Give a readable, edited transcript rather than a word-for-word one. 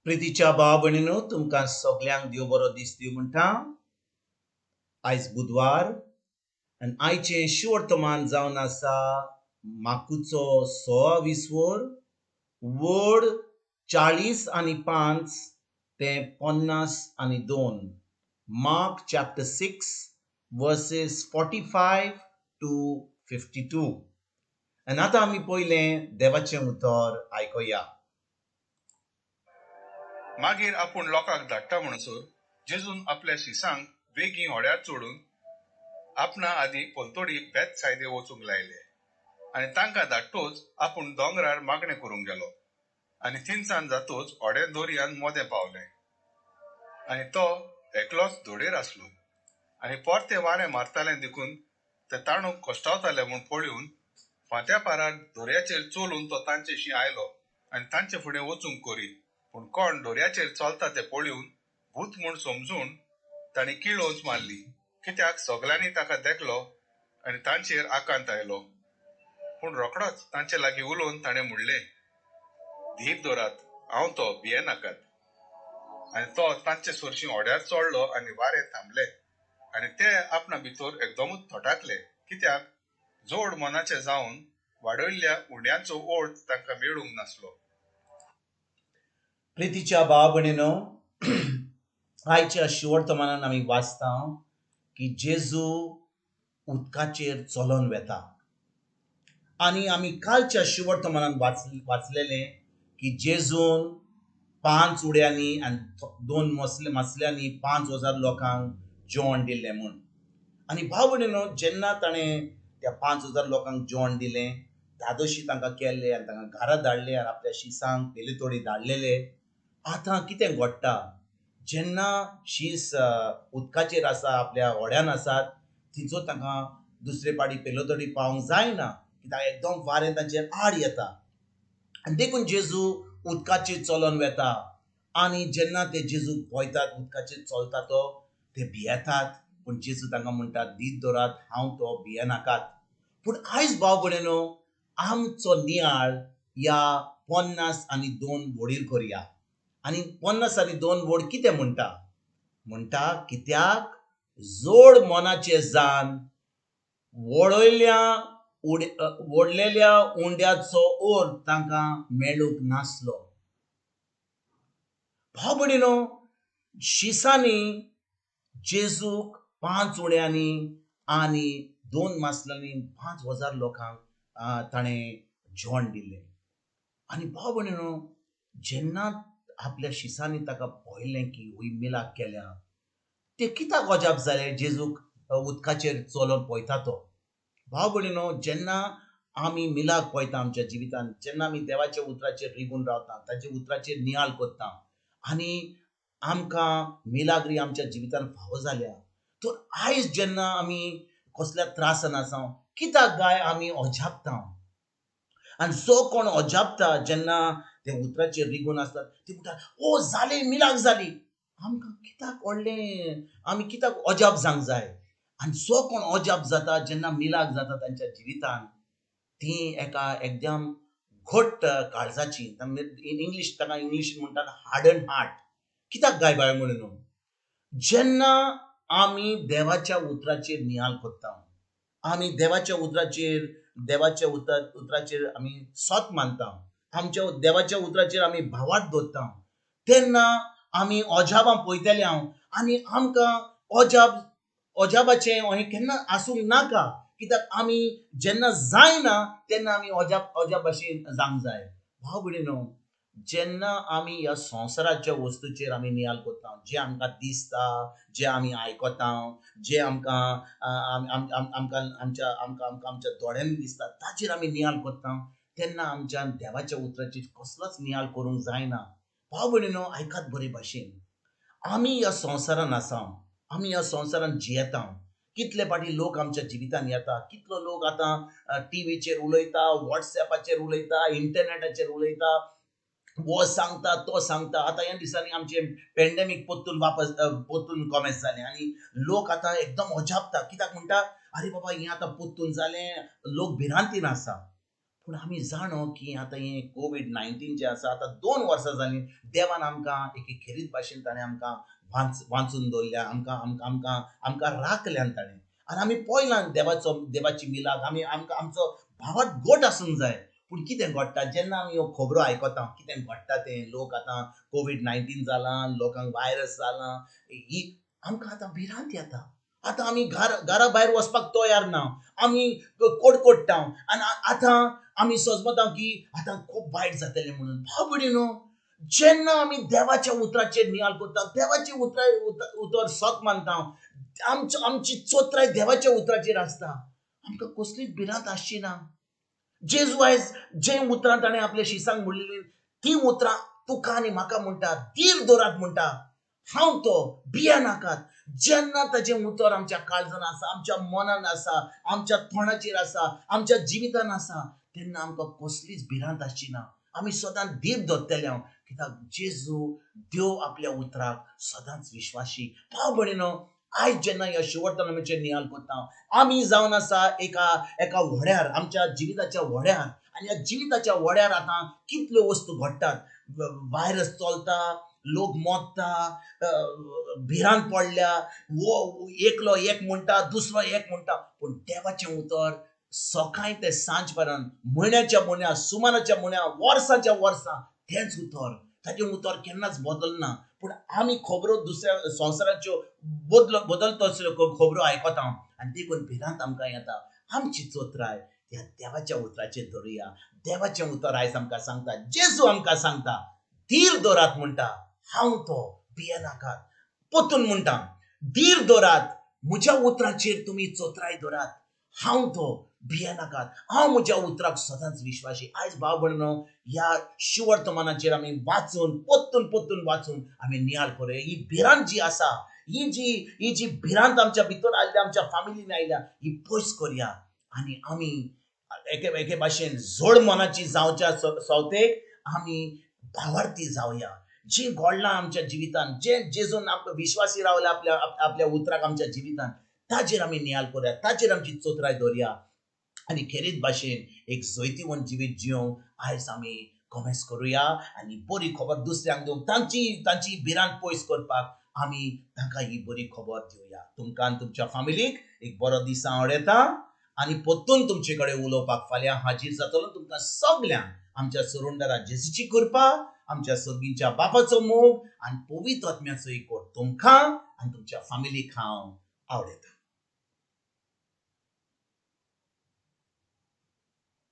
प्रितीच्या भाव भयणीनो, तुमकां सगल्यांक देव बरो दीस दिवं म्हणटा. आयज बुधवार आनी आयचें शिवर्तमान जावन आसा माकुचो 16 विसवर वड 45 ते 52. Mark chapter 6 verses 45 to 52. आनी आतां आमी पयलें देवाचें उतर आयकुया. मागीर आपूण लोकांक धाडटा म्हणसर जेजून आपल्या शिसांक वेगीं होड्यार चडून आपणा आदीं पलतोडी बेतसायदे वचूंक लायले आनी तांकां धाडटोच आपूण दोंगरार मागणें करूंक गेलो. आनी तिनसान जातोच होडें दोरयान मोदें पावलें आनी तो एकलोच धोडेर आसलो. आनी परतें वारें मारतालें देखून ते ताणूक कश्टावताले म्हूण पळोवन फांत्या पारार दर्याचेर चलून तो तांचेशी आयलो आनी तांचे फुडें वचूंक करी. पूण कोण दर्याचेर चलता तें पळोवन भूत म्हूण समजून तांणी किळोंच मारली, कित्याक सगल्यांनी ताका देखलो आनी तांचेर आकांत आयलो. पूण रोखडोच तांचे लागीं उलोवन ताणें म्हणलें, धीर दवरात, हांव तो, भियेनाकात. आनी तो तांचे सरशीं होड्यार चडलो आनी वारें थांबलें आनी ते आपणा भितर एकदमूच थटाकले, कित्याक जोड मनाचे जावन वाडयल्ल्या उंड्यांचो ओर्द तांकां मेळूंक नासलो. प्रितीच्या भाव भयणीनो, आयच्या शिवर्तमानान आमी वाचता की जेजू उदकाचेर चलोन वेता. आनी आमी कालच्या शिवर्तमानान वाचलेलें की जेजून 5 उड्यांनी आनी 2 मासल्यांनी 5000 लोकांक जेवण दिल्लें म्हूण. आनी भाव भयणीनो, जेन्ना ताणें त्या 5000 लोकांक जेवण दिलें, धादोशी तांकां केल्ले आनी तांकां घरा धाडले आनी आपल्या शिसांक पेले तोडी धाडलेले. आतां कितें घडटा, जेन्ना शीस उदकाचेर आसा, आपल्या होड्यान आसात, थंयचो तांकां दुसरे पाटी पेलो तोडी पावंक जायना, कित्याक एकदम वारें तांचेर आड येता. आनी देखून जेजू उदकाचेर चलोन वेता. आनी जेन्ना ते जेजूक पळयतात उदकाचेर चलता तो, ते भियेतात. पूण जेजू तांकां म्हणटा, धीर दवरात, हांव तो, भियेनाकात. पूण आयज भाव भयणीनो, आमचो नियाळ ह्या 52 वडीर करया. आनी 52 वड कितें म्हणटा? म्हणटा कित्याक जोड मनाचे जान वडलेल्या उंड्याचो ओर तांकां मेळूंक नासलो. भाव भयणीनो, शिसांनी जेजूक 5 उड्यांनी आनी 2 मासल्यांनी 5000 लोकांक ताणें जेवण दिल्लें. आनी भाव भयणीनो, जेन्ना आपल्या शिसांनी ताका पळयलें की हुंय मिलाक केल्या, ते कित्याक अजाप जाले जेजूक उदकाचेर चलोन पळयता तो. भाव भयणीनो, जेन्ना आमी मिलाक पळयता आमच्या जिवितांत, जेन्ना आमी देवाच्या उतराचेर रिगून रावता, ताच्या उतराचेर नियाळ करता आनी आमकां मिलाग्री आमच्या जिवितांत फावो जाल्या, तर आयज जेन्ना आमी कसल्या त्रासान आसा, कित्याक गाय आमी अजापता? आनी जो कोण अजापता जेन्ना ते उतराचेर रिगून आसतात, ते म्हणटा, ओ जालें, मिलाग जाली. आमकां कित्याक व्हडलें, आमी कित्याक अजाप जावंक जाय? आनी जो कोण अजाप जाता जेन्ना मिलाग जाता तांच्या जिवितांत, ती एका एकदम घट काळजाची, इंग्लीश ताका इंग्लीश म्हणटात हार्डन हार्ट. कित्याक गाय बाय म्हणून, जेन्ना आमी देवाच्या उतराचेर नियाळ करता, आमी देवाच्या उतराचेर, देवाच्या उतराचेर आमी सत मानता, आमच्या देवाच्या उतराचेर आमी भावार्थ दवरता, तेन्ना आमी अजापां पळयतले हांव. आनी आमकां अजापाचें हें केन्ना आसूंक नाका, कित्याक आमी जेन्ना जायना तेन्ना आमी अजाप भाशेन जावंक जाय. भाव भयणीनो, जेन्ना आमी ह्या संवसाराच्या वस्तूचेर आमी नियाळ करता, जें आमकां दिसता, जें आमी आयकता, जें आमकां आमच्या, आमकां, आमकां आमच्या दोळ्यांनी दिसता, ताचेर आमी नियाळ करता, तेन्ना आमच्या देवाच्या उतराचेर कसलोच नियाळ करूंक जायना. भाव भयणीनो, आयकात बरे भाशेन, आमी ह्या संवसारान आसा, आमी ह्या संवसारान जियेता. कितले फावटी लोक आमच्या जिवितान येता, कितलो लोक आतां टिवीचेर उलयता, वॉट्सएपाचेर उलयता, इंटरनेटाचेर उलयता, हो सांगता तो सांगता. आतां ह्या दिसांनी आमचें पेंडेमीक परतून वापस परतून कॉमेस जालें आनी लोक आतां एकदम अजापता. कित्याक म्हणटा, अरे बाबा हें आतां परतून जालें, लोक भिरांतीन आसा. पूण आमी जाणो की आतां हें कोवीड-19 जें आसा, आतां 2 वर्सां जालीं, देवान आमकां एके खेरीत भाशेन ताणें आमकां वांचून दवरल्या, आमकां आमकां आमकां आमकां राखल्यान ताणें. आनी आमी पळयलां देवाची मिलाग. आमी आमकां आमचो भावार्थ घट आसूंक जाय. पूण कितें घडटा जेन्ना आमी ह्यो खबरो आयकता, कितें घडटा तें, लोक आतां कोवीड-19 जालां, लोकांक वायरस जालां, ही आमकां आतां भिरांत येता. आतां आमी घरा भायर वचपाक तयार ना, आमी कडकडटा आनी आतां आमी सजमता की आतां खूब वायट जातलें म्हणून. भाव भयणीनो, जेन्ना आमी देवाच्या उतराचेर नियाळ करता, देवाचें उतर सत मानता, आमची चोत्राय देवाच्या उतराचेर आसता, आमकां कसलीच भिरांत आसची ना. जेजू आयज जे उतरां ताणें आपल्या शिसांक म्हणलेली ती उतरां तुका आनी म्हाका म्हणटा, धीर दवरात म्हणटा, हांव तो, भियेनाकात. जेन्ना ताचें उतर आमच्या काळजान आसा, आमच्या मनान आसा, आमच्या तोंडाचेर आसा, आमच्या जिवितान आसा, तेन्ना आमकां कसलीच भिरांत आसची ना. आमी सदांच धीर दवरतले हांव, कित्याक जेजू देव आपल्या उतराक सदांच विश्वासी. भाव भयणीनो, आयज जेन्ना ह्या शिवर्तनाचेर नियाळ करता, आमी जावन आसा एका एका व्हड्यार, आमच्या जिविताच्या व्हड्यार. आनी ह्या जिविताच्या व्हड्यार आतां कितल्यो वस्तू घडटात, वायरस चलता, लोक मोत्ता, भिरांत पडल्या, वो एकलो एक म्हणटा, दुसरो एक म्हणटा. पूण देवाचें उतर सकाळी ते सांज पर्यंत, म्हयन्याच्या म्हयन्या, सुमानाच्या म्हयन्या, वर्साच्या वर्सां तेंच उतर, ताचें उतर केन्नाच बदलना. पूण आमी खबरो दुसऱ्या संवसाराच्यो बदलतो खबरो आयकता आनी देखून भिरांत आमकां येता. आमची चोत्राय ह्या देवाच्या उतराचेर धरुया. देवाचें उतर आयज आमकां सांगता, जेजू आमकां सांगता, धीर दवरात म्हणटा, हांव तो, भियेनाकात. परतून म्हणटा, धीर दवरात, म्हज्या उतराचेर तुमी चोत्राय दवरात, हांव तो, भियेनाकात. हांव म्हज्या उतराक सदांच विश्वासी. आयज भाव भयणीनो, ह्या शिवर्तमानाचेर आमी वाचून, परतून परतून वाचून आमी नियाळ करुया. ही भिरांत जी आसा, ही जी भिरांत आमच्या भितर आयल्या, आमच्या फामिलीन आयल्या, ही पयस करुया आनी आमी एके एके भाशेन जोड मनाची जावच्या सवतेक आमी भावार्थी जावया. जी घडलां आमच्या जिवितान, जे जेजून विश्वासी रावले आपल्या आपल्या उतराक आमच्या जिवितान, ताचेर आमी नियाळ करुया, ताचेर आमची चोत्राय दवरया आनी खेरीत भाशेन एक जैतिवंत जिवीत जियोंक आयज आमी कॉमेस करुया आनी बरी खबर दुसऱ्यांक दिवंक, तांची तांची भिरांत पयस करपाक आमी तांकां ही बरी खबर दिवया. तुमकां आनी तुमच्या फामिलीक एक बरो दीस हांव आवडयता आनी परतून तुमचे कडेन उलोवपाक फाल्यां हाजीर जातलो. तुमकां सगल्यांक आमच्या सरुंडरा जेजूची कृपा, आमच्या सर्गींच्या बापाचो मोग आनी पवित्र आत्म्याचो एकवट तुमकां आनी तुमच्या फामिलीक हांव आवडयता.